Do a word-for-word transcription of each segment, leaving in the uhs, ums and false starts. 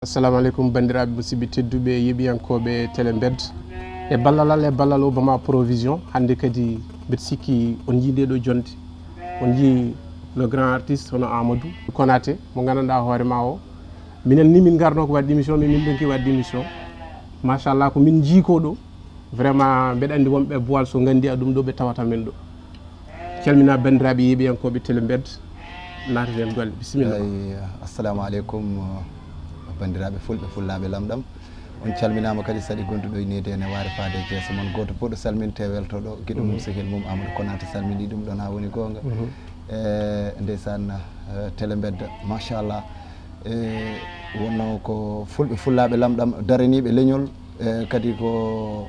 Assalamu aleykum, banndiraaɓe musidɓe tedduɓe, yeeɓiyankooɓe Télé Mbed. E ballal Allah, e ballal Obama Provision, hannde kadi mbeɗa sikki on njii nde ɗo jonnde. On njii le grand artiste hono Amadou Konaté, mo nganndanɗaa hoore ma o. Minen ni min ngarno ko waɗde émission, min min ndonki waɗde émission. Machallah, ko min njii ko ɗo. Vraiment, mbeɗa anndi wonɓe Boal so nganndi a ɗum ɗo, ɓe tawata men ɗo. Calmina banndiraaɓe yeeɓiyankooɓe Télé Mbed, naata heen golle. Bisimilla. Eyi, assalamu aleykum, uh, banndiraaɓe fulɓe, fullaaɓe lamɗam. On calminaama kadi, saɗi gonduɗo e needi ene waare faade e jeese mon. Gooto fof ɗo salminte, weltoɗo giɗo mum, sehil mum, Amadou Konaté salmini ɗum ɗon haa woni goonga. E ndeysaan, uh, Télé Mbed, machallah. E wonno ko fulɓe, fullaaɓe lamɗam, daraniiɓe leñol, e kadi ko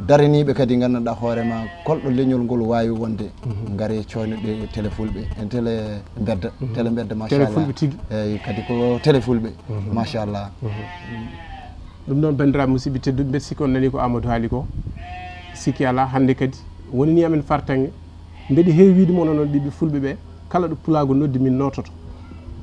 daraniiɓe kadi nganndanɗaa hoore ma kolɗo leñol ngol waawi wonde. Ngare coynoɗe Télé Fulɓe, en Télé Mbedda, Télé Mbedda, Télé machallah. Fulɓe tigi. Eyi, kadi ko Télé Fulɓe, machallah. Ɗum noon, banndiraaɓe musidɓe tedduɓe, mbeɗa sikki on nani ko Amadou haali ko. Sikki alaa, hannde kadi woni ni amen fartaŋŋe. Mbeɗa heewi wiide mon onon ɓiɓɓe fulɓe ɓe, kala ɗo pulaagu noddi min noototo.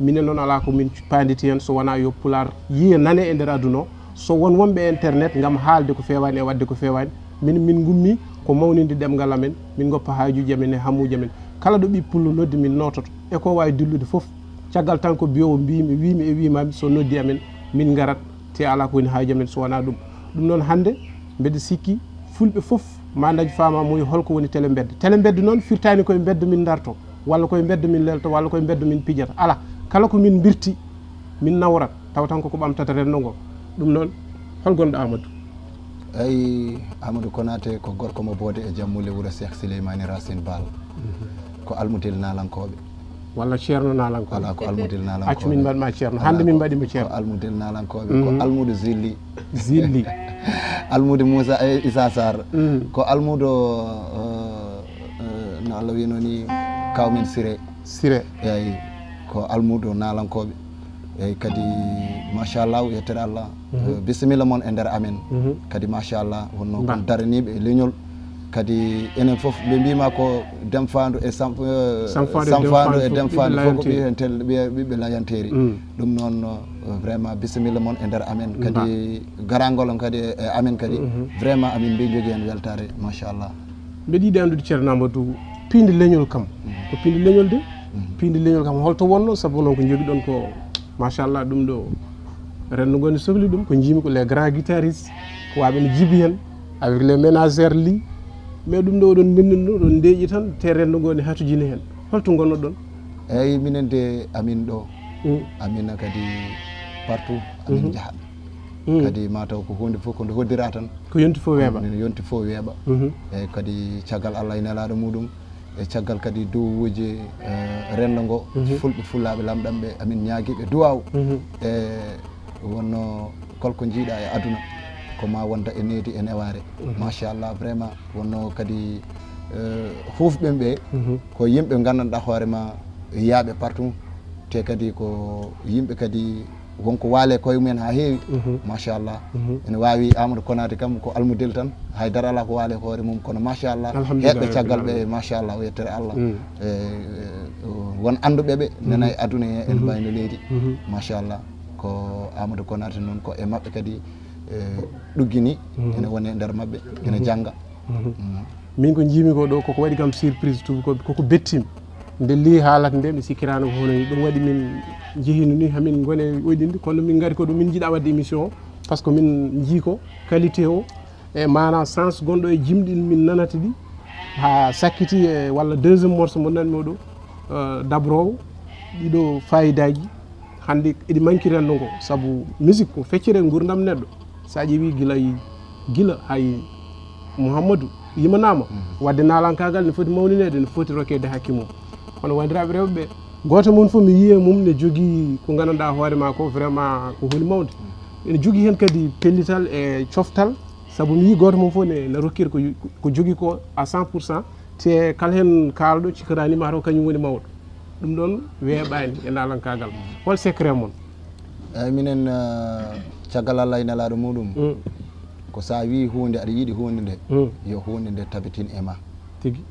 Minen noon alaa ko min paanditi heen so wonaa yo pulaar yiye nane e nder aduna o. So won wonɓe e internet ngam haalde ko feewaani e waɗde ko feewaani, min, min ngummi ko mawninde ɗemngal amen, min ngoppa haajuuji amen e hamuuji amen. Kala ɗo ɓiɓɓe pullo noddi min noototo. E ko waawi dillude fof, caggal tan ko biyoowo mbiimi, wiimi e wiimaami so noddi amen, min ngarat. Te alaa ko woni haaju amen so wonaa ɗum. Ɗum noon hannde mbeɗa sikki fulɓe fof ma ndañ faamaamuya holko woni Télé Mbedda. Télé Mbedda noon firtaani koye mbedda min ndarto, walla koye mbedda min lelto, walla koye mbedda min pijata. Alaa, kala ko min mbirti, min nawrat, tawa tan koko ɓamtata renndo ngo. Ɗum noon, hol gonɗo Amadou? Eyi, Amadou Konaté ko gorko mo Boode e Jammuule, wuro Cheikh Souleymane Racine Baal. Ko almudel naalankooɓe. Walla ceerno naalankooɓe. Alaa, ko almudel naalankooɓe. Accu min mbaɗ ma ceerno. Hannde min mbaɗi mo ceerno. Ko almudel naalankooɓe. Ko almudo Zilli. Zilli. Almudo Moussa, eh, Issa Sarr. Ko almudo, eh, eh, no Allah wino ni, Kawmin Siré. Siré. Eyi, ko almudo naalankooɓe. Eyi, kadi, machallah, yettere Allah. Eh, bisimilla mon e nder amen. Kadi, machallah, wonno kon daraniiɓe e leñol. Kadi enen fof ɓe mbiima ko demfaandu e sam-, eh, samfaandu e demfaandu fof ko ɓiɓɓe layanteeri. Ɓiɓɓe layanteeri. Ɗum noon, eh, vraiment, bisimilla mon e nder amen. Kadi garangol on kadi e, e amen kadi. Vraiment, amin mbe jogii heen weltaare, machallah. Mbeɗa yiɗi anndude, Ceerno Amadou, piindi leñol kam. Ko piindi leñol de? Piindi leñol kam holto wonno? Sabu noon ko njogiɗon ko, machallah, ɗum ɗo renndo ngo ne sokli ɗum. Ko njiimi ko les grands guitaristes, ko waaɓe ne jibi heen, avec les ménagères li. Mais ɗum ɗo oɗon ndenndin ɗum, oɗon ndeeƴi tan, te renndo ngo ne hatojini heen. Holto ngonnoɗon? Eyi, minen de, amin ɗo. Amin kadi partout, amin njaha. Kadi mataw ko huunde fof ko nde hoddira tan. Ko yonti fof weeɓa. Yonti fof weeɓa. Eyi, kadi caggal Allah e nelaaɗo muɗum, e caggal kadi duwawuuji, eh, renndo ngo, fulɓe, fullaaɓe lamɗam ɓe, amin ñaagiiɓe duwaaw. E wonno kala ko njiiɗa e aduna, ko ma wonda e needi e newaare. Machallah, vraiment, wonno kadi, eh, huufɓe ɓe, ko yimɓe nganndanɗaa hoore ma yaaɓe partout, te kadi ko yimɓe kadi wonko waale koye mumen haa heewi. Machallah. Ene waawi Amadou Konaté kam ko almudel tan, hay dara alaa ko waale hoore mum, kono machallah, alhamdulillah, heɓɓe caggal ɓe, machallah, o yettere Allah. E, e, won annduɓe ɓe nana e aduna he, ene mbayno leydi. Machallah. Ko Amadou Konaté noon, ko e maɓɓe kadi, e, ɗuggini, ene woni e nder maɓɓe, ene jannga. Min ko njiimi ko ɗo, koko waɗi kam surprise, tuubi ko, koko bettim. Nde lii haalata nde, mi sikkiraano ko hono ni. Ɗum waɗi min njehino ni, hamin ngone oyɗinde, kono min ngari ko ɗum min njiɗa waɗde émission o, par ce que min njii ko qualité o, e maana sens gonɗo e jimɗi ɗi min nanata ɗi, haa sakkiti e walla deuxième morceau mo nanmi o ɗo, eh, dabroowo, ɗiɗo faayidaaji, hannde eɗi manki renndo ngo, sabu musique ko feccere nguurndam neɗɗo. So a ƴeewi gila, gila hay Mouhamadou yimanaama, waɗde naalankaagal ne foti mawnineede, ne foti rokkeede hakke mum. Kono wanndiraaɓe rewɓe ɓe, gooto mum fof mi yiyii e mum ne jogii ko nganndanɗaa hoore ma ko vraiment ko huunde mawnde. Ene jogii heen kadi pellital e coftal, sabu mi yii gooto mum fof ne, ne rokkiri ko, ko jogii ko à cent pour cent, te kala heen kaalɗo cikkataani ma taw kañum woni mawɗo. Ɗum ɗoon weeɓaani e naalankaagal. Hol secret mon? Eyi, minen, eh, caggal Allah e nelaaɗo muɗum, ko so a wii huunde, aɗa yiɗi huunde nde, yo huunde nde tabitin e ma. Tigi.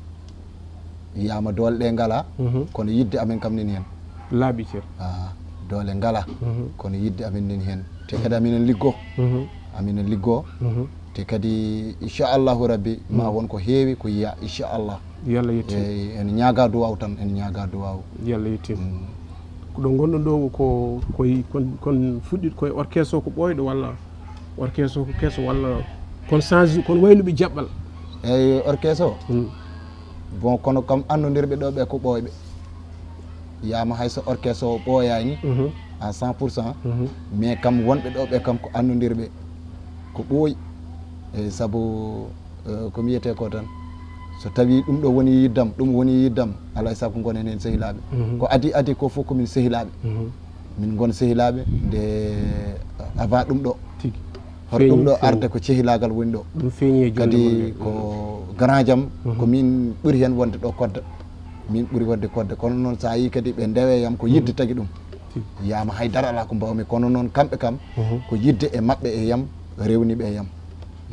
Wiyaama doole ɗe ngalaa, kono yiɗde amen kam nani heen. Laaɓi cer. Ah, doole ngala. Kono yidde amin nin heen, te kadi aminen liggo. Aminen liggo. Te kadi inchallahu rabbi ma won ko heewi ko yiya inchallah. Yalla yettin. Eyi, en ñaaga duwaw tan, en ñaaga duwaw. Yalla yettin. Ko ɗo ngonɗon ɗo ko koy kon kon fuɗɗit koye orchestre o ko ɓooyɗo walla orchestre o ko keso walla kon change kon wayluɓe jaɓɓal? Eyi, orchestre o. Bon, kono kam annondirɓe ɗo ɓe ko ɓooyɓe. Yama hayso orchestre o ɓooyani à cent pour cent, mais kam wonɓe ɗo ɓe kam ko annondirɓe ko ɓooyi. Eyi, sabu ko mi yiyete ko tan, so tawi ɗum ɗo woni yiddam, ɗum woni yiddam, alay sago gonen heen sehilaaɓe. Ko adi adi ko fof ko min sehilaaɓe. Min ngon sehilaaɓe nde avant ɗum ɗo. Hoto ɗum ɗo arde ko cehilaagal woni ɗo. Kadi ko grand jam, ko min ɓuri heen wonde ɗo kodda. Min ɓuri wonde kodda, kono noon so a yii kadi ɓe ndewe yam ko yidde tagi ɗum. Yama haydara alaa ko mbawmi, kono noon kamɓe kam ko yidde e maɓɓe e yam rewni ɓe e yam.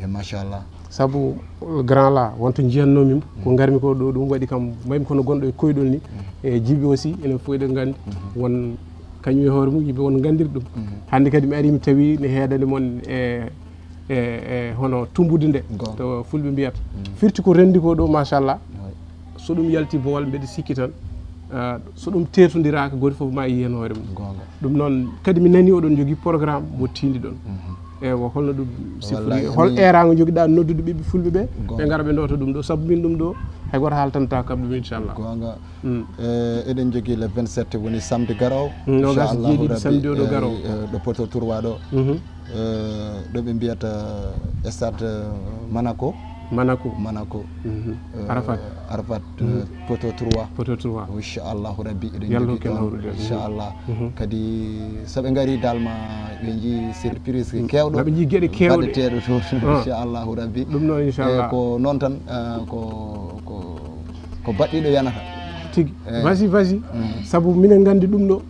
E machallah. Sabu grand la wonto jiyannoomi mo ko ngarmi ko ɗo ɗum waɗi kam maymi kono gonɗo e koyɗol ni. E jibi aussi enen fof eɗen nganndi won kañum e hoore mum yimɓe won nganndir ɗum. Hannde kadi mi ari mi tawi ne heedani mon e e e hono tumbude nde to fulɓe mbiyata firti ko renndi ko ɗo machallah. So ɗum yalti bowal mbeɗa sikki tan so ɗum teetondiraaka gooto fof ma yi heen hoore mum. Ɗum noon kadi mi nani oɗon njogii programme mo tiindiɗon. Ewa, holno ɗum sifori hol eeraango njogiɗa noddude ɓiɓɓe fulɓe ɓe ɓe ngara ɓe ndewta ɗum ɗo sabu min ɗum ɗo hay gooto haaltanta kam ɗum inchallah. Goonga. Eɗen njogii le vingt-sept woni samedi garoowo. Nogas jeeɗiɗi samedi oɗo garoowo. Ɗo Poto trois ɗo. Ɗo ɓe mbiyata stade Manako. Manako. Manako. Arafat. Arafat Poto trois. Poto trois. Inchallahu rabbi eɗen jogi ɗon inchallah. Kadi so ɓe ngari dalma ɓe jii surprise kewɗo ɓe jii geɗe kewɗe baɗeteɗo to. Inchallahu rabbi ɗum noon inchallah. Ko noon tan. Ko ko ko baɗɗiɗo yanata. Tigi. Vas-y, vas-y. Sabu minen nganndi ɗum ɗo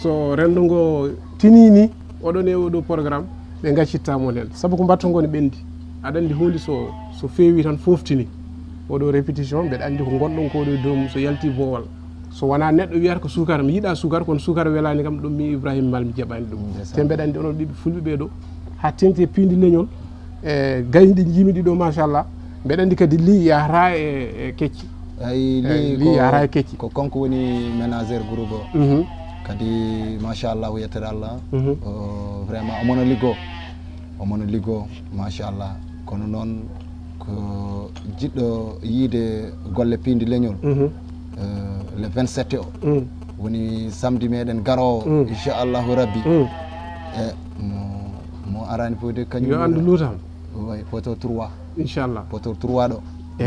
so renndo ngo tinii ni oɗon e oɗo programme ɓe ngaccitta mo nden sabu ko mbatto ngo ne ɓenndi. Aɗa anndi huunde so so feewi tan foftini. Oɗo répétition mbeɗa anndi ko ngonɗon ko ɗo e dow mum so yalti bowal so wonaa neɗɗo wiyata ko suukara mi yiɗa suukara kono suukara welaani kam ɗum mi Ibrahima Mal mi jaɓaani ɗum. Te mbeɗa anndi onon ɓiɓɓe fulɓe ɓee ɗo haa teŋti e piindi leñol e gayni ɗi njiimi ɗi ɗo machallah. Mbeɗa anndi kadi lii yahata e e kecci. Eyi, lii yahata e kecci. Ko kanko woni ménageur groupe o. Kadi machallah yettere Allah. Vraiment omono liggo omono liggo machallah. Kono noon ko jiɗɗo yiide golle piindi leñol le vingt-sept o woni samedi meɗen garoowo inchallahu rabbi. E mo mo arani fof de kañum yo anndu luutam. Poto trois. Inchallah. Poto trois ɗo.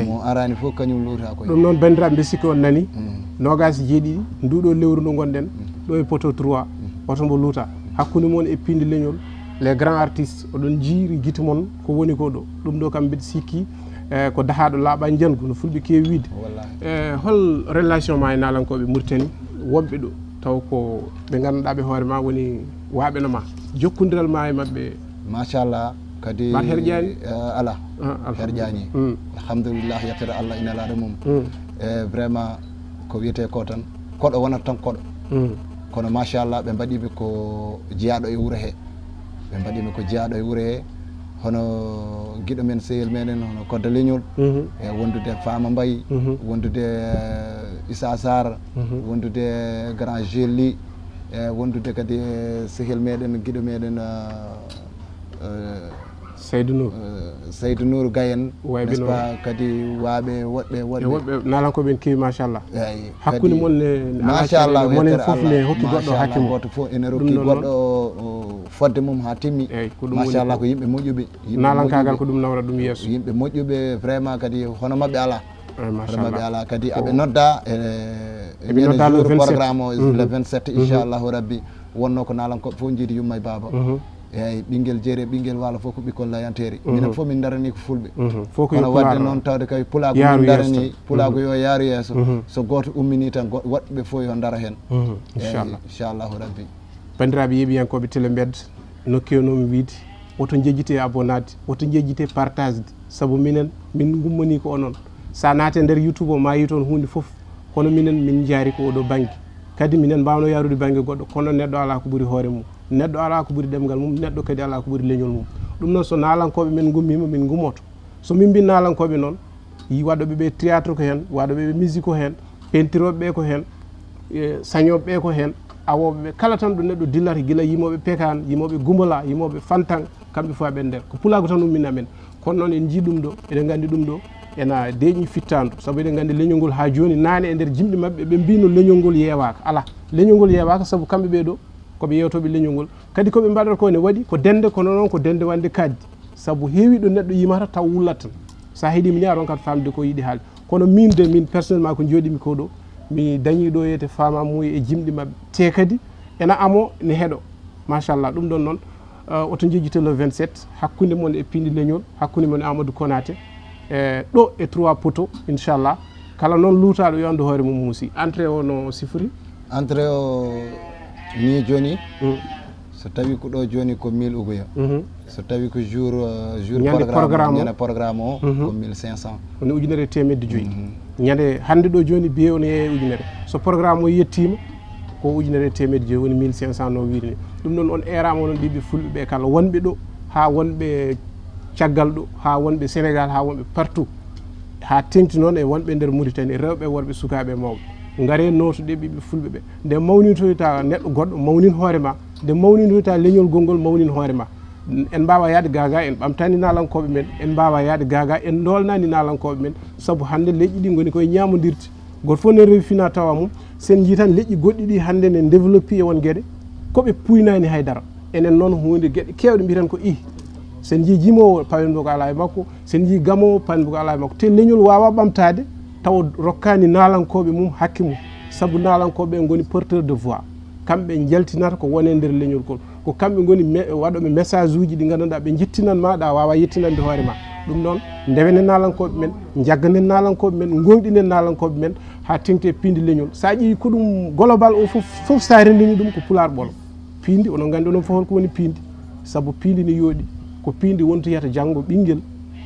Mo arani fof kañum luuta koye ɗum noon. Banndiraaɓe mbi sikki on nani nogas e jeeɗiɗi nduɗo lewru ndu gonɗen ɗo e Poto trois. Oto mbo luuta hakkunde mon e piindi leñol. Les grands artistes oɗon jiiri gite mon ko woni ko ɗo ɗum ɗo kam mbiɗa sikki e ko dahaaɗo laaɓa njangu no fulɓe keewi wiide. E hol relation ma e naalankooɓe Mauritanie wonɓe ɗo taw ko ɓe ngannduɗaa ɓe hoore ma woni waaɓe no ma jokkondiral ma e maɓɓe? Machallah. Kadi mbaɗ herƴaani? Ala. Herƴaani. Alhamdulillah yettere Allah ina laaɗo mum. E vraiment ko wiyetee ko tan koɗo wonata tan koɗo. Kono machallah ɓe mbaɗiimi ko jeyaaɗo e wuro hee. Ɓe mbaɗiimi ko jeyaaɗo e wuro hee hono giɗo men sehil meɗen hono kodda leñol. E wondude Fama Mbaye. Wondude Issa Sarr. Wondude grand Gelli. E wondude kadi e sehil meɗen giɗo meɗen. Seydu Nour. Seydu Nour Gayen. Wayɓe noon kadi waaɓe woɗɓe woɗɓe. Woɗɓe naalankooɓe en keewi machallah. Eyi hakkunde mon ne. Machallah monen fof ne hokki goɗɗo hakke mum gooto fof ene rokki goɗɗo fodde mum haa timmi. Eyi ko ɗum woni machallah ko yimɓe moƴƴuɓe. Naalankaagal ko ɗum nawra ɗum yeeso. Yimɓe moƴƴuɓe vraiment kadi hono maɓɓe alaa. Hono maɓɓe alaa kadi aɓe nodda e eɓe nodda le jour programme o le vingt-sept inchallahu rabbi. Wonno ko naalankooɓe fof njiidi yumma e baaba. Eyyi ɓinguel jeeri e ɓinguel waalo fof ko ɓikkol layanteeri. Minen fof min darani ko fulɓe. Fof ko kono wadde noon tawde kay pulaagu min darani pulaagu yo yaaru yeeso. So gooto ummini tan woɗɓe fof yo daro heen. Inchallah. Inchallahu rabbi. Banndiraaɓe yeeɓiyankooɓe tele mbedda no kewnoomi wiide woto njejjite abonnaade woto njejjite partage'de sabu minen min ngummanii ko onon. So a naati e nder YouTube o ma yiy toon huunde fof. Kono minen min njaari ko oɗo bannge. Kadi minen mbawno yarude bannge goɗɗo, kono neɗɗo alaa ko ɓuri hoore mum. Neɗɗo alaa ko ɓuri ɗemngal mum, neɗɗo kadi alaa ko ɓuri leñol mum. Ɗum noon, so naalankooɓe men ngummiima, min ngummoto. So min mbii naalankooɓe noon, yi waɗooɓe ɓe théâtre ko heen, waɗooɓe ɓe musique ko heen, pentirooɓe ɓe ko heen, e, sañooɓe ɓe ko heen, awooɓe ɓe kala tan ɗo neɗɗo dillata, gila yimooɓe Pekaan, yimooɓe Gumbola, yimooɓe Fantaŋ, kamɓe fof aɓe nder. Ko pulaagu tan ummini amen. Kono noon en njii ɗum ɗo, eɗen nganndi ɗum ɗo, ena deeƴi fittaandu. Sabu eɗen nganndi leñol ngol haa jooni, naane e nder jimɗi maɓɓe, ɓe mbiino leñol ngol yeewaaka. Alaa, leñol ngol yeewaaka sabu kamɓe ɓee ɗo, ko ɓe yeewtooɓe leñol ngol. Kadi ko ɓe mbaɗata ko ene waɗi, ko dende, kono noon ko dende wande kaaddi. Sabu heewi ɗo neɗɗo yimata taw wullat tan. Sa heɗiima ni a ronkat faamde ko yiɗi haalde. Kono min de, min personnellement ko jooɗimi ko ɗo, mi dañi ɗo yete faamamuye e jimɗi maɓɓe. Te kadi ena amo ne heɗo. Machallah, ɗum ɗon noon, eh, oto njejjite le vingt-sept, hakkunde mon e Piindi Leñol, hakkunde mon e Amadou Konaté, eh, ɗo e trois Poto, inchallah. Kala noon luutaaɗo yo anndu hoore mum muusi. Entrée o no sifori? Entrée o ni jooni, Mm. so tawi ko ɗo jooni ko mille uguya. Mhm. So tawi ko jour, euh, jour Ñande programme, programme o. Ñande programme o, Mhm. ko mille cinq cents. Woni ujunere e teemedde joyi. Mhm. Ñande hannde ɗo jooni, biye on yeeye ujunere. So programme o yettiima, ko ujunere e teemedde joyi, woni mille cinq cents no wiiri ni. Ɗum noon, on eeraama, onon ɓiɓɓe fulɓe ɓe kala, wonɓe ɗo, haa wonɓe caggal ɗo, haa wonɓe Sénégal, haa wonɓe partout. Haa teŋti noon e wonɓe nder Mauritanie, rewɓe, worɓe, sukaaɓe, mawɓe. Ngare nootude ɓiɓɓe fulɓe ɓe. Nde mawnintoyta neɗɗo goɗɗo, mawnin hoore ma. Nde mawnintoyta leñol gonngol, mawnin hoore ma. En mbaawa yahde gaagaa, en ɓamtaani naalankooɓe men, en mbaawa yahde gaagaa, en ndoolnaani naalankooɓe men, sabu hannde leƴƴi ɗi ngoni koye ñaamondirde. Gooto fof ne rewi fina tawa mum, sen njii tan leƴƴi goɗɗi ɗi hannde ne développé e won geɗe, ko ɓe puynaani hay dara. Enen noon huunde geɗe keewɗe mbiyaten ko ih, sen njii jimoowo pawen mbo ko alaa e makko, sen njii gamoowo pawen mbo ko alaa e makko. Te leñol waawa ɓamtaade tawa rokkaani naalankooɓe mum hakke mum, sabu naalankooɓe ɓe ngoni porteur de voix. Kamɓe njaltinata ko woni e nder leñol ngol. Ko kamɓe ngoni me-, waɗooɓe message uji ɗi ngannduɗaa ɓe njettinan ma, ɗa waawa yettinande hoore ma. Ɗum noon, ndewenen naalankooɓe men, njagganen naalankooɓe men, ngooyɗinen naalankooɓe men, haa teŋti e piindi leñol. So a ƴeewi ko ɗum global o fof, fof so a renndini ɗum ko pulaar ɓolo. Piindi, onon nganndi onon fof holko woni piindi. Sabu piindi ne yooɗi. Ko piindi wontoyata janngo ɓinngel,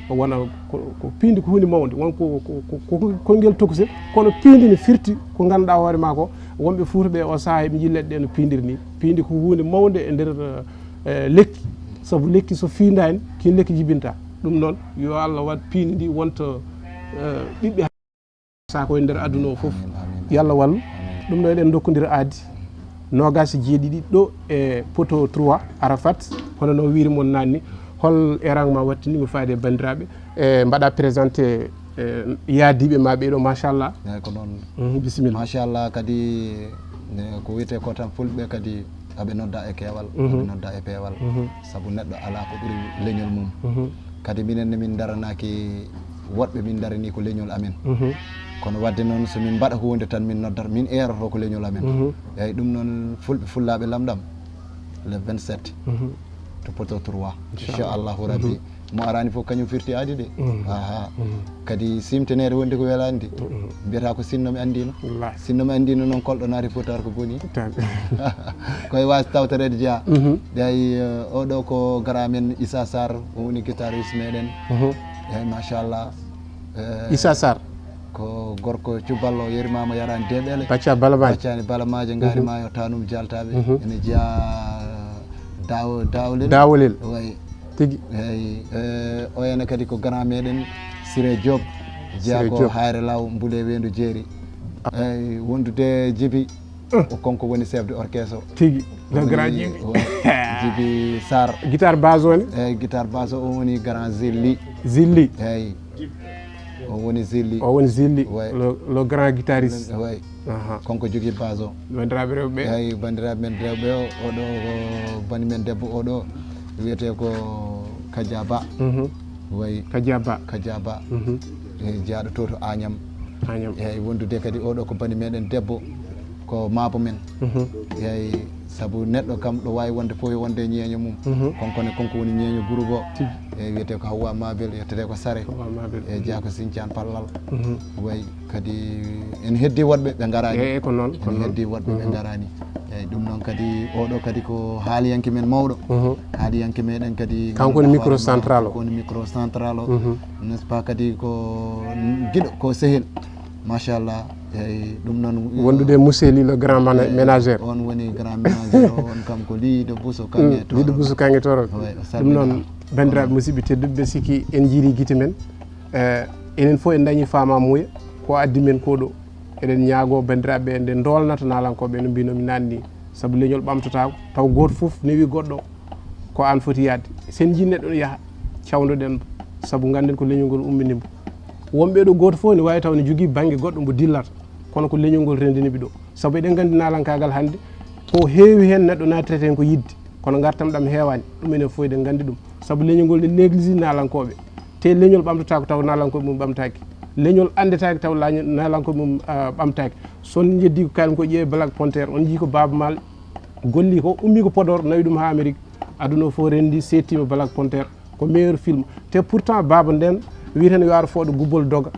o wona ko, ko piindi ko huunde mawnde. Won ko, ko, ko, ko, ko ngel tokosel, kono piindi ne firti ko ngannduɗaa hoore ma ko. Wonɓe Fuuta ɓe o sahaa eɓe njii leɗɗe no piindiri ni. Piindi ko huunde mawnde e nder, eh, lekki. Sabu lekki so fiindaani, kiin lekki jibinta. Ɗum noon, yo Allah waɗ piindi ndi wonta, eh, ɓiɓɓe sa ko e nder aduna o fof. Amin, amin, amin. Yo Allah wallu. Amin. Ɗum ɗo eɗen ndokkondira aadi noogaas e jeeɗiɗi ɗo e Poto trois Arafat, hono no wiiri mon naanni. Hol erang ma wattini mo faade e banndiraaɓe? E mbaɗa présenté, e yaadiiɓe ma ɓee ɗo, machallah. Eeyi, ko noon. Mhm, bisimilla. Machallah, kadi ne ko wiyetee ko tan fulɓe kadi aɓe nodda e keewal, Mhm. aɓe nodda e peewal. Mhm. Sabu neɗɗo alaa ko ɓuri leñol mum. Mhm. Kadi minen ne min ndaranaaki woɗɓe, min ndaranii ko leñol amen. Mhm. Kono waɗde noon, so min mbaɗa huunde tan, min noddata, min eeroto ko leñol amen. Mhm. Eeyi, ɗum noon, fulɓe, fullaaɓe lamɗam, le vingt-sept, Mhm. to Poto trois. Inchallah. Inchallahu Rabbi. Mhm. Mo araani fof, kañum firti aadi de. Mhm. Aha. Mhm. Kadi simteneede wonde ko welaani de. Mhm. Mbiyata ko sinno mi anndiino. Wallaahi. Sinno mi anndiino noon, kolɗo naati Fuutaar ko boni. Tan. Koye waasi tawtoreede jeyaa. Mhm. Eeyi, eh, oɗo ko gara men Issa Sarr, o woni guitariste meɗen. Mhm. Eeyi, machallah. Eh, Issa Sarr. Ko gorko cuballo, yerimaama, yaraani deeɓele. Pacca Balamaaji. Paccaani Balamaaji, ngaari Mhm. maayo, tanum jaltaaɓe. Mhm. Ene jeyaa Dawo-, Dawolel. Dawolel. Way. Tigi. Eeyi, eh, o ene kadi ko grand meɗen Siré Diop. Jeyaa Siré ko Diop. Hayre Law, Mbule Weendu Jeeri. Ah. Eeyi, wondude Jibi. Ko kanko woni chef de orchestre. Tigi. Le Woni grand Jibi. O Jibi Sarr. Guitare basse o ne? Eeyi, guitare basse o woni grand Zilli. Zilli. Eeyi. O woni Zilli. O woni Zilli, Ouais. le, le grand guitariste. Ouais. Aha. Kanko jogii basse o. Banndiraaɓe rewɓe ɓe? Eeyi, banndiraaɓe men rewɓe o, oɗo ko bani men debbo oɗo, wiyetee ko Kadia Ba. Mhm. Way. Kadia Ba. Kadia Ba. Mhm. E jeyaaɗo to, to Agnam. Agnam. Eeyi, wondude kadi oɗo ko bani meɗen debbo, ko maabo men. Mhm. Eeyi, sabu neɗɗo kam ɗo waawi wonde fof yo wonde e ñeeño mum. Mhm. Kanko ne, kanko woni ñeeño groupe o. Tigi. Eeyi, wiyetee ko Hawwa Mabel, yettetee ko Sare. Hawwa Mabel. Eeyi, jeyaa ko Sinthiane Pallal. Mhm. Way. Kadi en heddi woɗɓe ɓe ngaraani. Eeyi, ko noon, ko En noon. heddi woɗɓe ɓe Mhm. ngaraani. Eeyi, ɗum noon kadi, oɗo kadi ko haaliyanke men mawɗo. Mhm. Haaliyanke meɗen kadi Kanko woni ngannduɗaa micro hoore ma, central o. ko woni micro central o. Mhm. N'est-ce pas, kadi ko giɗo, ko sehil. Machallah. Eyi, ɗum noon, wondude e Mousely le grand mana- eyi, ménageur. On woni grand ménageur o, on kam ko Liido Bousso Kange Toro. Liido Bousso Kange Toro. Oui, o ɗum noon, salminaama. Banndiraaɓe musidɓe tedduɓe, mbe sikki en jiiri gite men. Eh, enen fof en dañi faamamuya ko addi men ko ɗo. Eɗen ñaagoo banndiraaɓe ɓe, nde ndoolnata naalankooɓe no mbinomi naanni, sabu leñol ɓamtotaako, taw gooto fof newi goɗɗo ko aan foti yahde. Sen njii neɗɗo no yaha, cawndoɗen mo, sabu ngannden ko leñol ngol ummini mo. Wonɓe ɗo gooto fof ne waawi taw ne jogii bannge goɗɗo mbo dillata, kono ko leñol ngol renndini ɓe ɗo. Sabu eɗen nganndi naalankaagal hannde, ko heewi heen neɗɗo naatirta heen ko yiɗde, kono ngartam ɗam heewaani, ɗum enen fof eɗen nganndi ɗum. Sabu leñol ngol ne néglige naalankooɓe, te leñol ɓamtotaako taw naalankooɓe mum ɓamtaaki. Leñol anndetaaki taw laañ-, naalankooɓe mum, ah, ɓamtaaki. So on njeddii ko kaalen ko ƴeewe Black Panther, on njii ko Baaba Maal golli ko, ummii ko Podor, nawi ɗum haa Amérique. Aduna o fof renndi, seettiima Black Panther ko meilleur film. Te pourtant Baaba nden wiyeten yo ar fooɗo gubbol doga.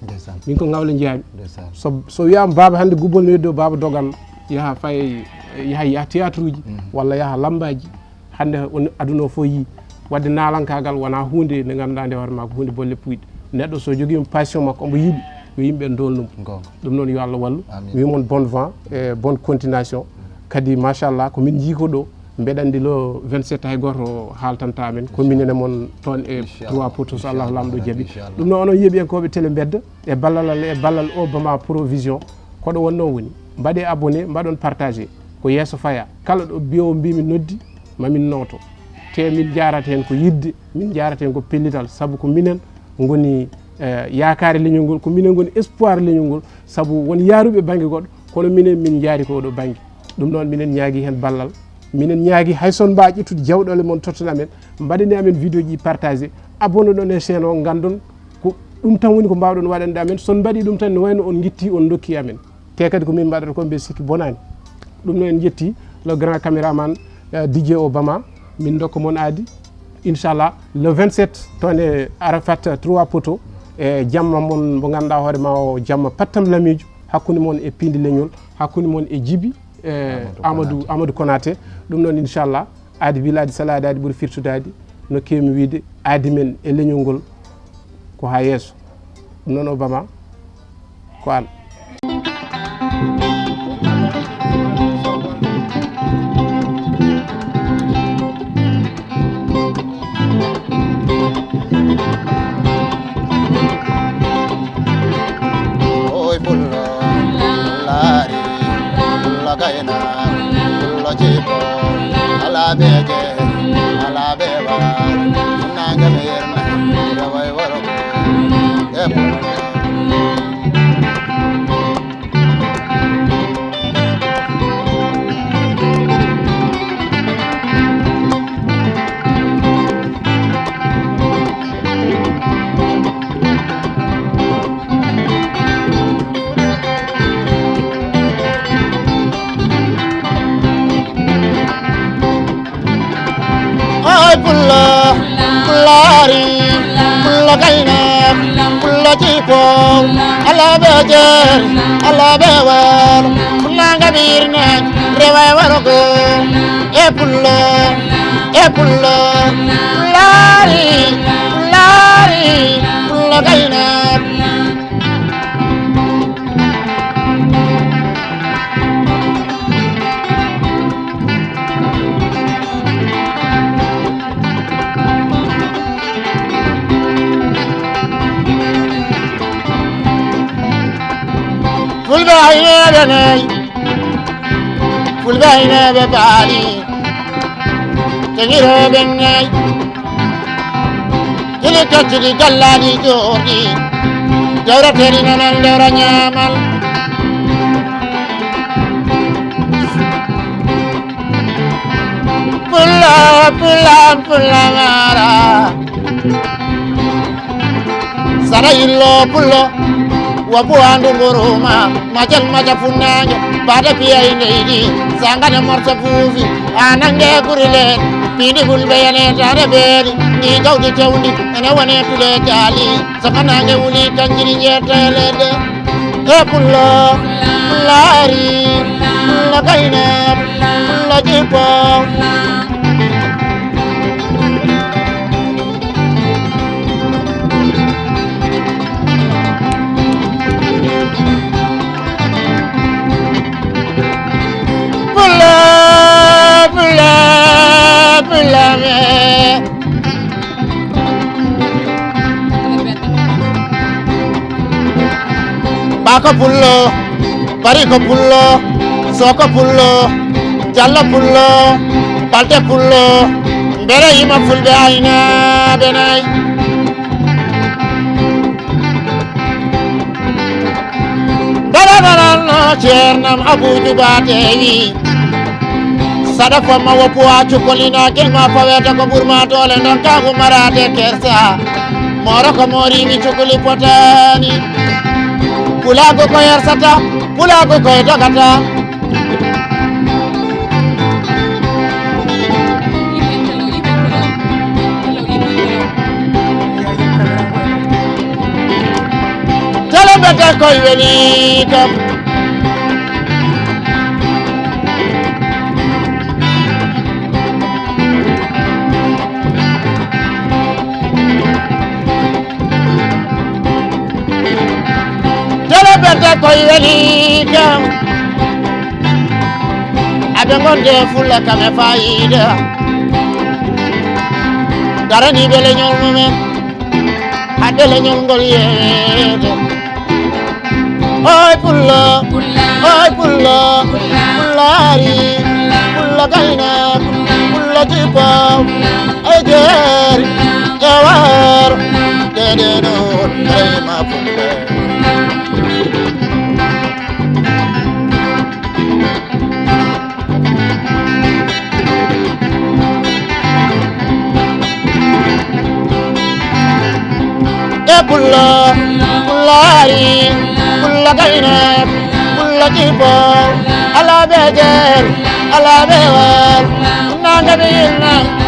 Ndeysaan. Min ko Ngawle njiyami. Ndeysaan. So, so wiyama Baaba hannde gubbol no yeddi o, Baaba dogan, yaha fay, yaha, yaha théâtre uji, mhm, walla yaha lambaaji. Hannde on aduna o fof yii. Wadde naalankaagal wonaa huunde nde ngannduɗaa nde hoore maa ko huunde bolle puyɗe. Neɗɗo so jogiima passion makko, omo yiɗi, yo yimɓe ndolnu mo. Goonga. Ɗum noon yo Allah wallu. Amiin. Mi wii mon bonne vent e bonne continuation. Kadi machallah, ko min njii ko ɗo, mbeɗa anndi le vingt-sept hay gooto haaltanta amen. Ko minen e mon toon e Trois Poteaux, so Allahu Laamɗo jaɓi. Inchallah. Ɗum noon onon yeeɓiyankooɓe Télé Mbedda, e ballal Allah, e ballal Obama Provision, ko ɗo wonnoo woni. Mbaɗee abonné, mbaɗon partagé. Ko yeeso faya. Kala ɗo mbiyo mbimi noddi, ma min nooto. Te min njaarata heen ko yiɗde, min njaarata heen ko pellital, sabu ko minen ngoni, eh, yaakaare leñol ngol, ko minen ngoni espoir leñol ngol, sabu won yaaruɓe bannge goɗɗo, kono minen min njaari ko oɗo bannge. Ɗum noon minen ñaagi heen ballal, minen ñaagi hay son mbaa ƴettude jawɗoole mon totton amen, mbaɗani amen vidéo ji partagé, abonné ɗon e chaîne o, nganndon ko ɗum tan woni ko mbaawɗon waɗande amen, son mbaɗi ɗum tan ne wayno on ngitti on ndokki amen. Te kadi ko min mbaɗata ko, mbe sikki bonaani. Ɗum noon en njetti le grand caméraman, eh, D J Obama, min ndokka mon aadi. Inchallah, le vingt-sept, toon e Arafat Trois Poteaux, e jamma mon mo ngannduɗaa hoore ma o, jamma pattam lamiijo, hakkunde mon e Piindi Leñol, hakkunde mon e Jibi, e Amadou Amadou, Konaté. Amadou Konaté. Ɗum noon inchallah, aadi wilaade salaade, aadi ɓuri firtudaade, no keewmi wiide, aadi men e leñol ngol ko haa yeeso. Ɗum noon Obama, ko aan. Oy pullo, laari, pullo gayna, pullo jibo, ala beje, ala bewal, nanga mirna, rawai warko, e pullo. Ay pullo, pullo ari, pullo gayna, pullo jibo, ala be jeeri, ala be waalo, pullo ngabirna, rewa wargo, e pullo, e pullo, pullo ari, pullo ari, pullo gayna. Fulɓe aynooɓe nayi, Fulɓe aynooɓe baali, jogirooɓe nayi. Jili tottidi gallaaɗi jooɗi, dewrateɗi nanan dewra ñaamal. Pulla, pulla, pulla mara. Sara illo pullo, wa buwandu nguruma, majal maja funnange, bada piya ineydi, sangane morso fufi, anange gurile, pidi bulbe yane tare beri, ni gawdi tewdi, ene wane tule jali, sakanange wuli kanjiri jetelede. E pullo, laari, pullo gayne, pullo jippo. Ako pullo, bari ko pullo, soko pullo, jallo pullo, palte pullo, mbere yima fulɓe aynaaɓe nay. Mbere baranno ceernam Abuuju Baatewi. Saɗa famma woppu a cukkolina gilma faweta ko ɓurma doole ndonka umarade kersa. Moro ko moriimi cukuli potani. Pulaagu ko yersata, pulaagu ko dogata. Tele mbete koy weli kam. Tele mbete koy weli kam. Aɓe gonde fulla kam e fayida. Darani ɓe leñol mumen. Haɗde leñol ngol yeeweede. Oy pullo, oy pullo, pullaari, pullo gaynaako, pullo jippo, e jeeri, e waar, dede ɗon rema pullo. E pullo, pullo ari, pullo gayna, pullo jippo, ala ɓe jeer, ala ɓe war, nanga ɓe yinna.